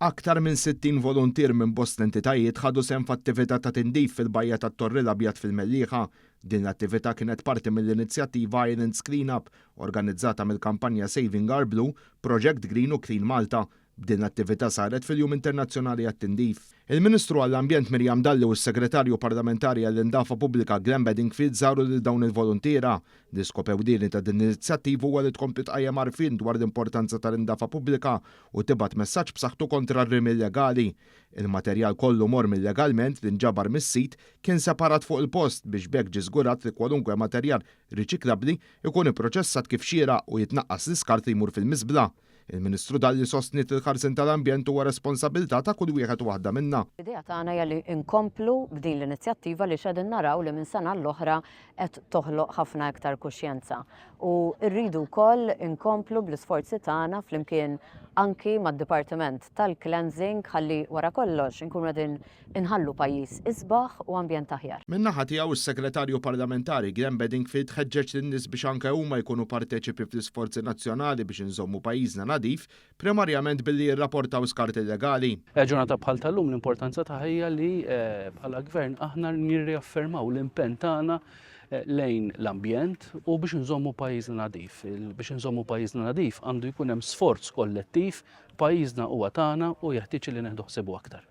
Aktar minn 60 voluntier minn bosta entitajiet ħadu sehem f'attività ta' tindif fil-bajja tat-Torri l-Abjad fil-Mellieħa. Din l-attività kienet parti mill-inizjattiva Islands Clean Up, organizzata mill-kampanja Saving Our Blue, Project Green u Clean Malta. B'din l-attività saret fil-Jum Internazzjonali għat-Tindif. Il-Ministru għall-Ambjent Miriam Dalli u s-Segretarju Parlamentari għall-Indafa Pubblika Glenn Bedingfield żaru lil dawn il-voluntiera. L-iskop ewlieni ta' din l-inizjattiva huwa li tkompli tqajjem għarfien dwar l-importanza tal-indafa pubblika u tibgħat messaġġ b'saħħtu kontra r-rimi illegali. Il-materjal kollu mormi illegalment li nġabar mis-sit kien separat fuq il-post biex b'hekk ġie żgurat li kwalunkwe materjal riċiklabbli jkun ipproċessat kif xieraq u jitnaqqas l-iskart li jmur fil-miżbla. Il-Ministru Dalli sostniet li l-ħarsien tal-ambjent huwa responsabilità ta' kull wieħed u waħda minna. L-idea tagħna hija li nkomplu b'din l-inizjattiva li qegħdin naraw li minn sena l-oħra qed toħloq ħafna iktar kuxjenza. U rridu wkoll inkomplu bl-isforzi tagħna flimkien anki mad-Dipartiment tal-Cleansing ħalli wara kollox inkunu qegħdin inħallu pajjiż isbaħ u ambjent aħjar. Min-naħa tiegħu s-Segretarju Parlamentari Glenn Bedingfield ħeġġeġ lin-nies biex anke huma jkunu parteċipi fl-isforzi nazzjonali biex inżommu pajjiżna nadif, primarjament billi jirrapportaw skart illegali. Ġurnata bħal tal-lum l-importanza tagħha hija li bħala gvern aħna nirriaffermaw l-impenn tagħna lejn l-ambjent u biex nżommu pajjiżna nadif. Biex nżommu pajjiżna nadif għandu jkun hemm sforz kollettiv, pajjiżna huwa tagħna u jeħtieġ li neħdu ħsiebu aktar.